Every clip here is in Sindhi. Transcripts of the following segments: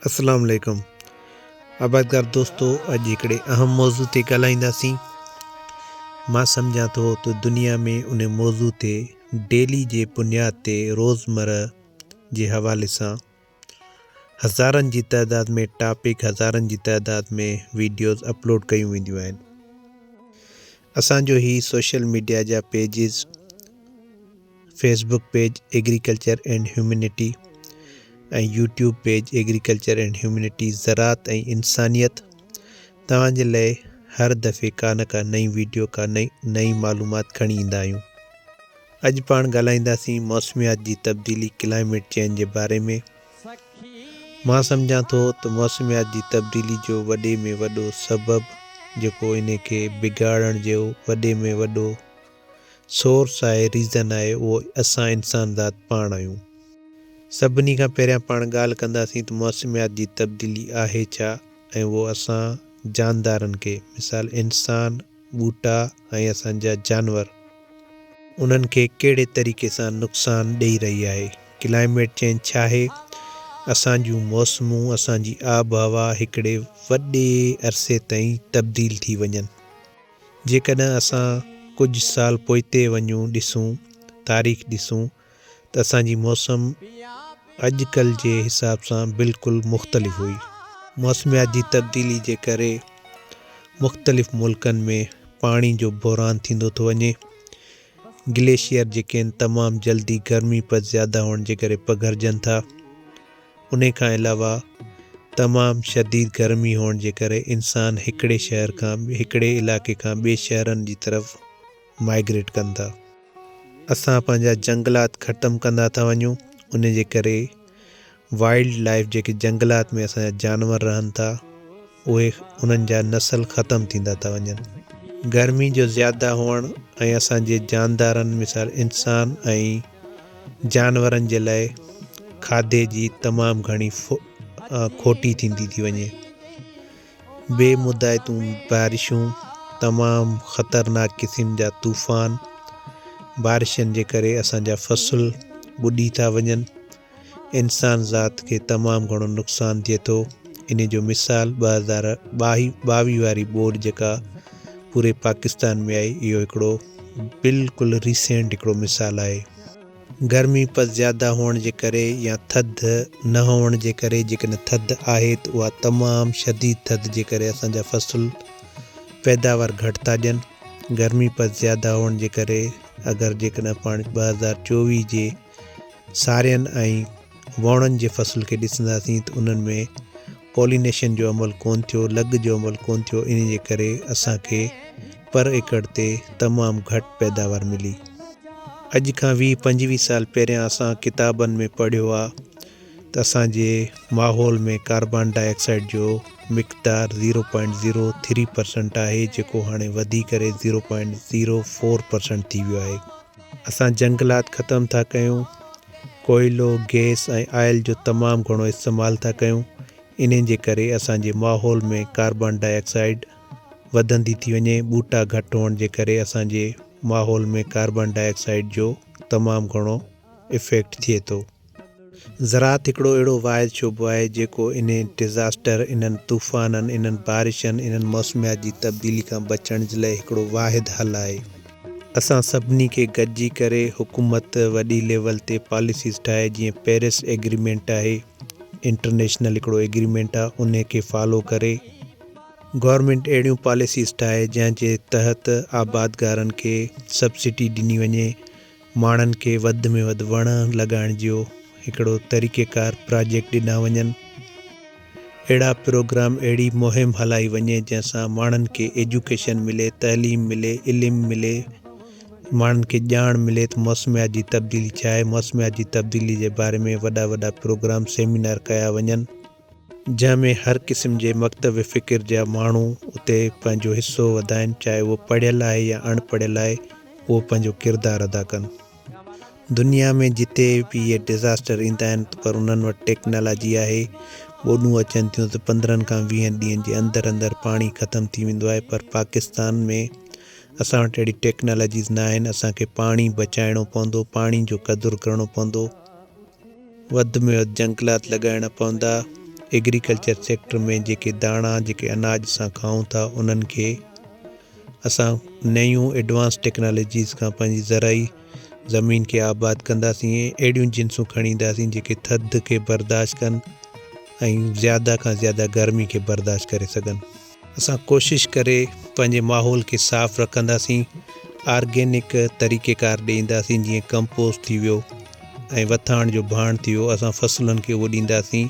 اسلام عليڪم آبادگار دوستو اڄ هڪڙي اهم موضوع تي ڳالهائينداسين مان سمجهان ٿو ته دنيا ۾ ان موضوع تي ڊيلي جي بنياد تي روزمره جي حوالي سان هزارن جي تعداد ۾ ٽاپڪ هزارن جي تعداد ۾ ويڊيوز اپلوڊ ڪيون وينديون آهن اسان جو هي سوشل ميڊيا جا pages Facebook page agriculture and humanity ۽ YouTube page agriculture and humanity زراعت ۽ انسانيت توهان جي لئه هر دفعي ڪا نه ڪا نئين ويڊيو ڪا نئين معلومات کڻي ايندا آهيون. اڄ پاڻ ڳالهائينداسين موسميات جي تبديلي ڪلائميٽ چينج جي باري ۾. مان سمجهان ٿو ته موسميات جي تبديلي جو وڏي ۾ وڏو سبب جيڪو انهي کي بگاڙڻ جو وڏي ۾ وڏو سورس آهي، ريزن آهي، اهو اسان انسان ذات پاڻ آهيون. سڀني کان پهريان پاڻ ڳالهه ڪنداسين ته موسميات جي تبديلي آهي ڇا ۽ اهو اسان جاندارن کي، مثال انسان، ٻوٽا ۽ اسان جا جانور، انهن کي ڪهڙي طريقي سان نقصان ڏئي رهي آهي، ڪلائميٽ چينج ڇاهي، اسان جون موسمون، اسان جي آبهوا هڪڙي وڏي عرصي تائين تبديل ٿي وڃن. جيڪڏهن اسان ڪجهه سال پوئتي وڃون ڏسون تاريخ ڏسون ته اسان جي موسم اڄ ڪلهه جي حساب سان بلڪل مختلف هئي. موسميات جي تبديلي جي ڪري مختلف ملڪن ۾ پاڻي جو بحران ٿيندو ٿو وڃي. گليشيئر جيڪي آهن تمام جلدي گرمي پد زياده هئڻ جي ڪري پگهرجن ٿا. انهي کان علاوه تمام شديد گرمي هئڻ جي ڪري انسان هڪڙي شهر کان هڪڙي علائقي کان ٻئي شهرن جي طرف مائگريٽ ڪن ٿا. اسان پنهنجا جنگلات ختم ڪندا ٿا وڃون ان جي ڪري وائلڊ لائف جيڪي جنگلات ۾ اسان جا جانور رهن ٿا اهي انهن جا نسل ختم ٿيندا ٿا وڃن. گرمي جو زياده هئڻ ۽ اسان جي جاندارن مثال انسان ۽ جانورن جي لاء کاڌي جي تمام گهڻي کوٽي ٿيندي ٿي وڃي. بي مدائتون بارشون، تمام خطرناڪ قسم جا طوفان، بارشن جي ڪري اسان جا فصل ٻڏي ٿا وڃن. انسان ذات کي تمام گهڻو نقصان ٿئي ٿو انهي جو مثال 2022 واري ٻوڏ جيڪا پوري پاڪستان ۾ آئي اهو هڪڙو بلڪل ريسينٽ هڪڙو مثال آهي. گرمي پد زياده هئڻ جي ڪري يا ٿڌ نه هئڻ جي ڪري جيڪڏهن ٿڌ آهي ته اها تمام شديد ٿڌ جي ڪري اسان جا فصل پيداوار گهٽ ٿا ڏين گرمي پد زياده هئڻ جي ڪري اگر جيڪڏهن پاڻ 2024 جي سارين ۽ ووڻن جي فصل کي ڏسنداسين ته انهن ۾ پولينيشن جو عمل ڪونه ٿيو، لڳ جو عمل ڪونه ٿيو، انهي جي ڪري اسان کي پر ايڪڙ تي تمام گهٽ پيداوار ملي. اڄ کان ويهه پنجويهه سال پهريان اسان ڪتابن ۾ پڙهيو آ ته اسان جي ماحول ۾ ڪاربان ڊاء آڪسائيڊ جو مقدار zero point zero three percent آهي جيڪو هاڻي وڌي ڪري zero point zero four percent ٿي ويو آهي. اسان جنگلات ختم ٿا ڪيون، ڪوئلو، گئس ۽ آئل جو تمام گهڻو استعمال ٿا ڪيون، انهي جي ڪري اسان جي ماحول ۾ ڪاربان ڊاء آڪسائيڊ وڌندي ٿي وڃي، ٻوٽا گهٽ هئڻ جي ڪري اسان جي ماحول ۾ ڪاربان ڊاء آڪسائيڊ جو تمام گهڻو افيڪٽ ٿئي ٿو. زراعت هڪڙو اهڙو واحد شعبو آهي جيڪو انهي ڊزاسٽر، انهن طوفانن، انهن بارشن، انهن موسميات جي تبديلي کان بچڻ جي لاء هڪڙو واحد حل آهي. اسان سڀني کي گڏجي ڪري حڪومت وڏي ليول تي پاليسيز ٺاهي جيئن پيرس ايگريمينٽ آهي انٽرنيشنل هڪڙو ايگريمينٽ آهي انهي کي فالو ڪري گورنمينٽ اهڙيون پاليسيز ٺاهي جنهن جي تحت آبادگارن کي سبسڊي ڏني وڃي ماڻهن کي وڌ ۾ وڌ وڻ لڳائڻ جو هڪڙو طريقيڪار پراجيڪٽ ڏنا وڃن. اهڙا پروگرام اهڙي مهم هلائي وڃي جنهن سان ماڻهن کي ايجوڪيشن ملي، تعليم ملي، علم ملي، ماڻهن کي ڄاڻ ملي ته موسميات جي تبديلي ڇا آهي، موسميات جي تبديلي جي باري ۾ وڏا وڏا پروگرام سيمينار ڪيا وڃن. جنهن ۾ هر قسم جي مڪتب فڪر جا ماڻهو اتي پنهنجو حصو وڌائين چاهي اهو پڙهيل آهي يا اڻ پڙهيل آهي اهو پنهنجو ڪردار ادا ڪن. دنيا ۾ جتي به اهي ڊزاسٽر ايندا آهن پر انهن وٽ ٽيڪنالاجي آهي ٻوڏون اچن ٿيون ته پندرهن کان ويهن ڏينهن جي اندر اندر پاڻي ختم ٿي ويندو آهي پر پاڪستان ۾ اسان وٽ اهڙي ٽيڪنالاجيز نه آهن اسان کي پاڻي بچائڻو پوندو پاڻي جو قدر ڪرڻو پوندو. وڌ ۾ وڌ جنگلات لڳائڻا پوندا، ايگريڪلچر سيڪٽر ۾ جيڪي داڻا جيڪي اناج اسان کائون ٿا انهن کي اسان نيون ايڊوانس ٽيڪنالاجيز کان پنهنجي زرعي زمين کي آباد ڪنداسين ۽ اهڙيون جنسون کڻي اينداسين جيڪي ٿڌ کي برداشت ڪن ۽ زياده کان زياده گرمي کي برداشت ڪري سگهن. اسان ڪوشش ڪري پنهنجي ماحول کي صاف رکنداسين آرگينڪ طريقي ڪار ڏي اينداسين جيئن ڪمپوسٽ ٿي ويو ۽ وٿاڻ جو ڀاڻ ٿي ويو اسان فصلن کي اهو ڏينداسين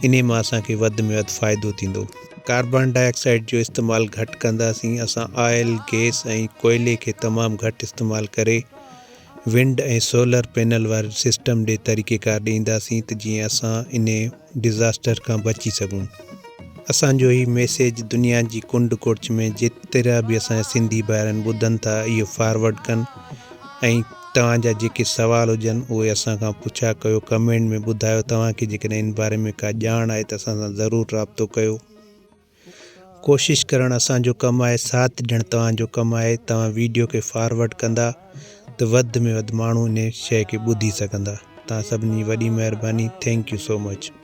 انهي مان اسان کي وڌ ۾ وڌ فائدو ٿيندو. ڪاربان ڊاء آڪسائيڊ جو استعمال گهٽ ڪنداسين اسان آئل، گيس ۽ ڪوئلي کي تمام گهٽ استعمال ڪري ونڊ ۽ سولر پينل واري سسٽم ڏي طريقيڪار ڏي اينداسين ته جيئن اسان انهي ڊزاسٽر کان بچي سگهون. اسان جو هي ميسيج دنيا جي ڪنڊ ڪڙڇ ۾ جيترا به اسان جا سنڌي ڀائر آهن ٻڌن ٿا اهو فارورڊ ڪن ۽ توهان جا جيڪي سوال هجن اهي اسان کان پڇا ڪيو ڪمينٽ ۾ ٻڌايو توهان کي جيڪڏهن ان باري ۾ ڪا ڄاڻ آهي ته اسان سان ضرور رابطو ڪيو. ڪوشش ڪرڻ اسان جو ڪم آهي ساٿ ڏيڻ توهان جو ڪم آهي توهان ويڊيو کي فارورڊ ڪندا ته وڌ ۾ وڌ ماڻهو انهي شئي کي ٻڌي سگهندا توهان سڀني جي وڏي مهرباني thank you so much.